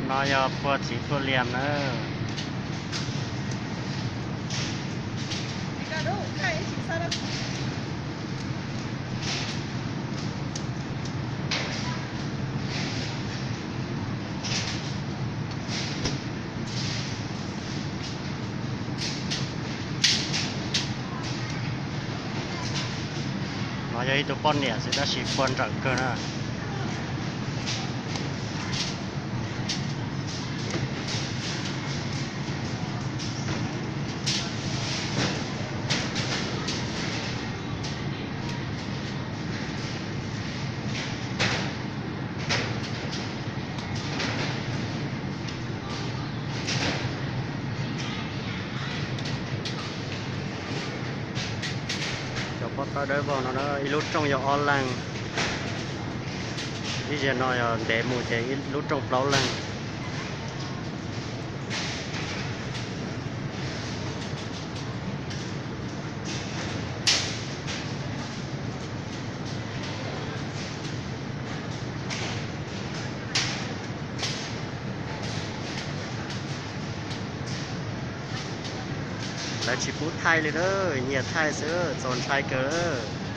No yog phua txiv phua liam na. No yog ib tug poj niam xwb tab sis phua nrawm kawg na. Cov pob tawb dawb vog no ib lub rooj yog ob leeg, ib zaug no yog ntev mus ces ib lub rooj plaub leeg. Lawv tsis pub thaij li a, nyias thaij xwb, txaus ntshai kawg a.